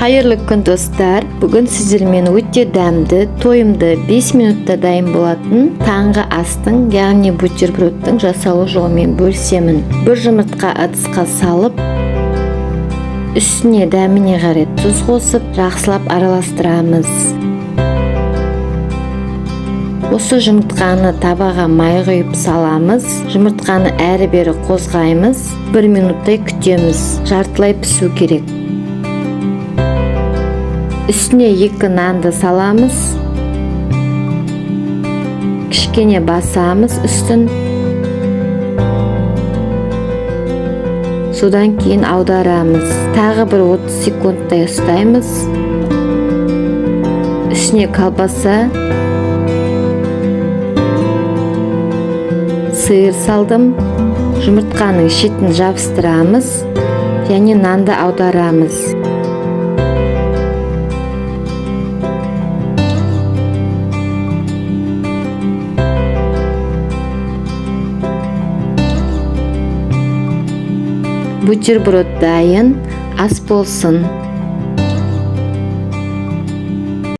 Қайырлы күн, достар! Бүгін сіздермен өте дәмді, тойымды, 5 минутта дайын болатын таңғы астың, яғни бутербродтың жасалу жолымен бөлісемін. Бір жұмыртқа ыдысқа салып, үстіне дәміне қарай тұз қосып, жақсылап араластырамыз. Осы жұмыртқаны табаға май құйып саламыз. Жұмыртқаны әрі-бері қозғаймыз, 1 минуттай күтеміз, жартылай пісу керек. Үстіне екі нанды саламыз, кішкене басамыз үстін, содан кейін аударамыз, тағы бір 30 секундтай ұстаймыз. Үстіне колбаса, сыр салдым. Жұмыртқаның шетін жабыстырамыз және нанды аударамыз. Бутерброд дайын. Ас болсын!